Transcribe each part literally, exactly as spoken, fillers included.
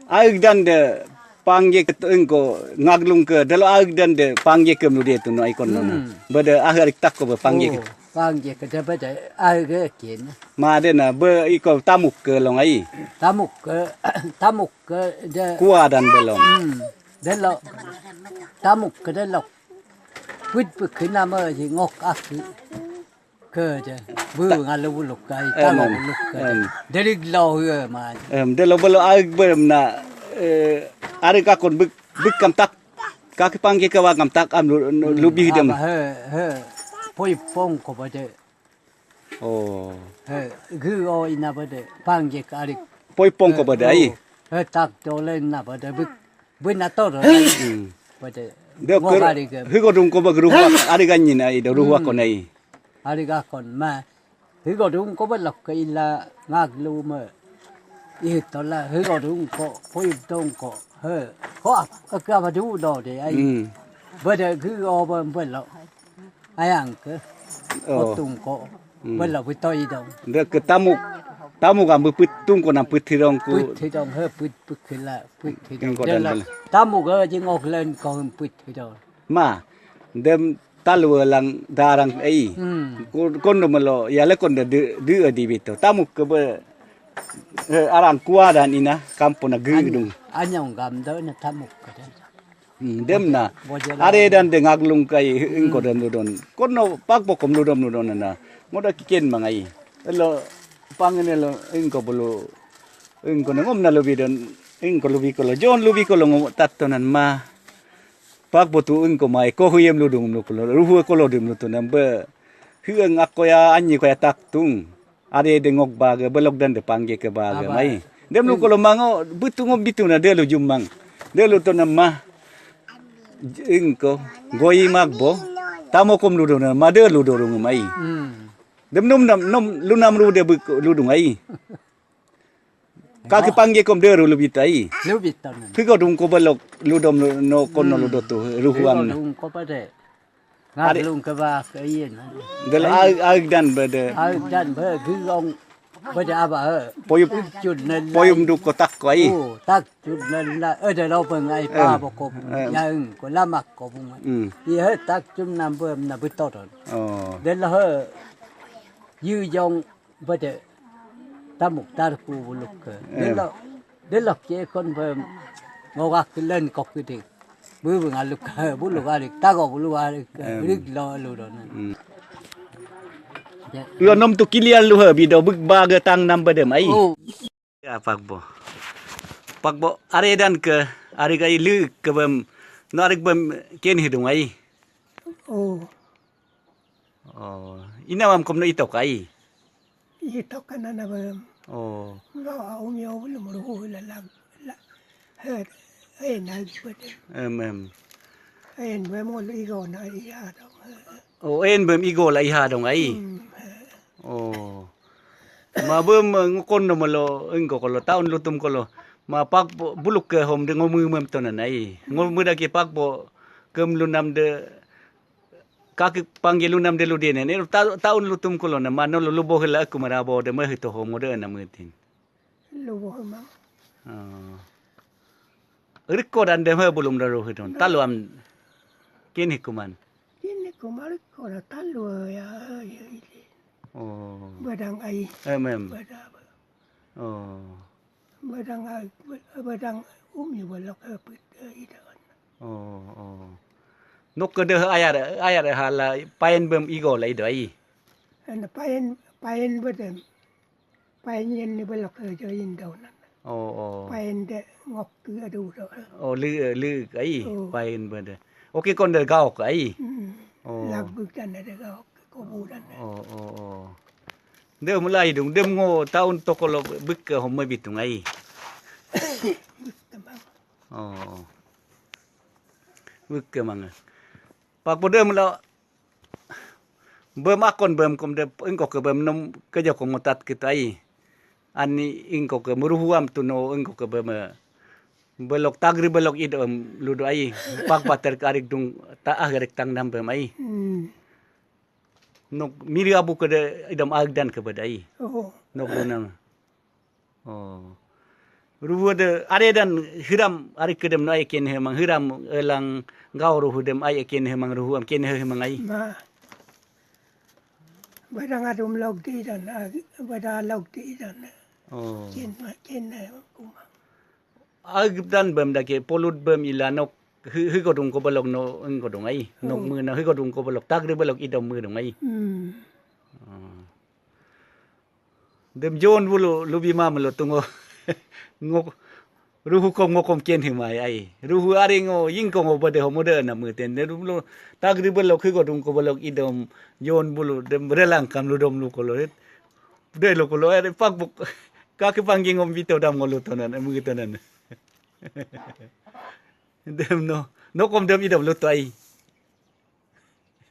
Aik dan de pangge ke engko ngaglung ke delo aik dan de pangge ke mlude tu no ikon no. Hmm. Bede akhir tak ko be pangge ke. Oh, pangge ke de bede aik ke kin. Ma de na be iko tamuk ke long ai. Tamuk ke, tamuk ke de. Kua dan belong. Hmm. Delo. Tamuk ke delo. Put put kena ma ji ngok aki. Ke je. Bu ngalu buluk kai, em, talo em, buluk ke. Em. Derik lo hue ma. Em, delo belo aik bem na, eh, ari kakon bik, bik kam tak. Kaki pangge ke wa kam tak am lu, lu, hmm, lubi dem. Apa he, he. Poi pong ko bade. Oh. He, gu o ina bade. Pangge ke arik. Poi pong ko bade, ai. He, tak dole na bade bik. Bui na toro. Hmm. Bade. De ngo ke hari ke. Higo dung ko bag ruhua, ari ganyi na ido ruhua ko nai. Hari ga kon ma. Higo dung ko balok ke ila ngaglu me. Ih tola higo dung ko, pui dung ko. He. Ko ap, ke apa du do de ai. Hmm. Bade gu o ba belo. Ayang ke. Oh. Otung ko. Hmm. Belo butoi dong. De ke tamu, tamu kan beput tung ko nam put hidong ku. Put hidong he put put kela put hidong. Tingko dan dela bela. Tamu ke jingok len ko put hidong. Ma, dem talu lang darang ei. Hmm. Ko-, kondo melo ya le kondo de de di bito. Tamu ke be, eh, arang kua dan ina kampo na gedung. Anyong gam do na tamu ke de. Hmm, dem na. Are dan de ngaglung kai engko dan ludon. Kono pakbo kom ludon ludon na. Ngoda kiken mangai. Elo pangen elo engko bulu. Engko na ngom na lubi don. Engko lubi kolo. Jon lubi kolo ngom tattonan ma. Pakbo tu engko mai ko huyem ludung lu kolo. Ruhu kolo dem lutonan be. Hueng ako ya anyi ko ya taktung. Are de ngok baga, belok dan de pangge ke baga, aba. Mai. Dem lu kolo mango, betu ngom bitu na de lu jumang. De lu to nama. Engko, goi magbo. Tamo kom lu do na, ma de lu do rung mai. Hmm. Dem num nam, num, lu nam ru de bek lu dung ai. Kaki pangge kom de ru lu bitai. Lu bitan. Higo dung ko belok, lu dom lu, no kono lu do tu, ruhuam na. Dung ko pade. Ngaglung ke ba ke iyen. Del aig, aig dan bede. Aig dan be gilong bede aba he. Poyum. Cun nela. Poyum du kotak ko ai. Oh, tak cun nela. Ede lo pengai pa boko. Yaeng ko lamak ko bunga. Hmm. Iya he tak cun nambe na betoton. Oh. Del he. Yu jong bede tamuk tarku buluke. Em. Delo, delo ke kon be ngogak len kok kidi. Bebe ngaluk bulu garik tago bulu garik. Em. Rik lo lu don. Hmm. Lo nom tu kilian lu he bido bek baga tang nam bedem ai. Oh. Ya pakbo. Pakbo are dan ke are kai lu ke bem no are bem ken hidung ai. Oh. Oh, ina mam kom no ito kai. Ito kana na bem. Oh. Nga umi o bulu muru la la la. He, he na bete. Em em. He en bem o igo na iha dong. Oh, en bem igo la iha dong ai. Hmm, he. Oh. Ma bem ngokon no malo engko kolo taun lutum kolo. Ma pakbo buluk ke hom de ngomu mem tonan ai. Ngomu daki pakbo kem lunam de Kaki pangge lunam de ludene, ne ta-, taun lutum kulona, mano lu lubo hela aku marabo de mehito ho mode na metin. Lubo hema. Oh. Riko dan de me bulum daru hiton. Talu am kin hikuman. Kin hikuman riko da talu ya, ya, ya. Oh. Badang ai. Em, em. Bada, ba. Oh. Badang ai, badang umi balok hapit, eh, idakan. Oh, oh. Nok kede ayar, ayar hala payen bem igo la ido ai. Ana payen, payen bedem. Payen yen ni balok ke jo indo nan. Oh, oh. Payen de ngok ke adu do. Oh, le, le ai, oh, payen bede. Oke, kon de gaok ai. Hmm. Oh. Lagu dan de gaok, kobu dan. Oh, oh, oh. Dem mulai dung, dem ngo taun tokolo bíkke hom bitung ai. Bíkke mang. Oh. Bíkke mang. Pakbo dem la bem akon bem kom de ingko ke bem nom kejo ko ngotat kita ai. Ani ingko ke meruhuam tuno ingko ke bem, eh, belok tagri belok idem ludo ai. Pakbo ter karik dung ta agerek tang nam bem ai. Hmm. Nok miri abu kede idam agdan ke badai. Oh. Nok dunang. Oh. Ruhu de are dan hiram ari kedem no ai ken hemang hiram elang gau ruhu dem ai ken hemang ruhu am ken hemang ai. Ma. Bada ngadum lok di dan, bada lok di dan. Oh. Ken ma ken kumang. Agdan bem dake polut bem ila nok higodung ko belok no enggodung ai. Nok mena higodung ko belok tagri belok idom mengedung ai. Hmm. Dem jon bulu lubi ma melo tungo. Ngok ruhu kom ngokom ken himai ai. Ruhu aring o yingkong o bade homode na meten. Dem bulu tagri belok higodung ko belok idom jon bulu dem relang kam ludom lu kolo. De lu kolo are pakbuk. Kaki pangging om bito dam ngolu tonan, em gitu nan. Dem no, nokom dem idom luto ai.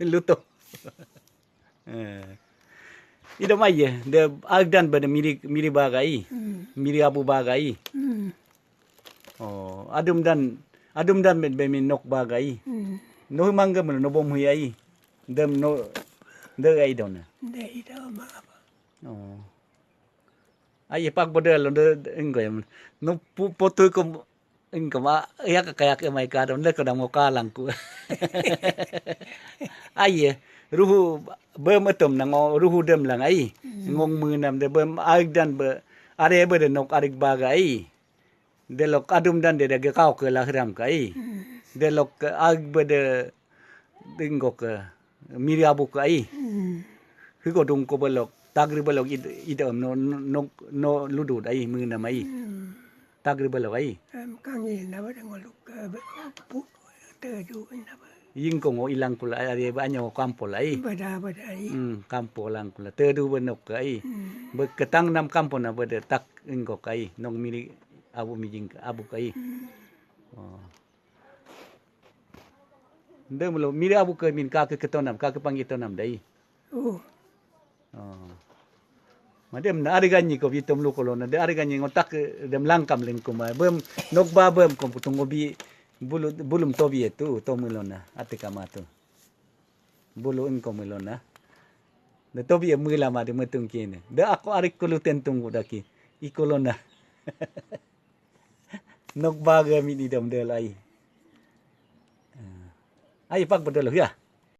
Luto. Eh. Idom ai ye, de agdan bade miri, miri bagai. Hmm. Miri abu bagai. Hmm. Oh, adum dan, adum dan be, be min nok bagai. Hmm. No mangga melo no bom hui ai. Dem no, de ai dona. De idom apa? Oh. Ai pak bode lo de engko ya. No pu, potu ko engko ma ya ka kayak emai ka don de ko damo kalangku. Ai ruhu bem etom nango ruhu dem lang ai. Hmm. Ngong menam de bem aig dan be are be de nok arig bagai. Delok adum dan de dage kau ke lahiram kai. Hmm. Delok ke aig be de dinggo ke miri abu kai. Hmm. Higodung ko belok tagri belok id, idom no, no, no ludu dai mengenam ai. Hmm. Tagri belok ai. Em kangi na ba dengoluk ke be pu tedu na ba. Yingkong o ilang kula ai, ari ba anyo kampo lai. Bada, bada ai. Hmm, kampo lang kula. Tedu benok kai. Hmm. Be ketang nam kampo na bede tak ingko kai. Nong miri abu mijing abu kai. Hmm. Oh. Nde melo miri abu ke min kake ketonam, kake panggi tonam dai. Oh. Oh. Madem na ari ganyi ko bitom lu kolona, de ari ganyi ngotak dem langkam lingkuma. Bem nokba bem kom putung obi bulu, bulum tobi etu, tomilona, ate kamatu. Bulu engko milona. De tobi emila ma de metung kine. De ako ari kulu tentung daki. Ikolona. Nokba ge mi di dom de lai. Ai pak bedelo ya.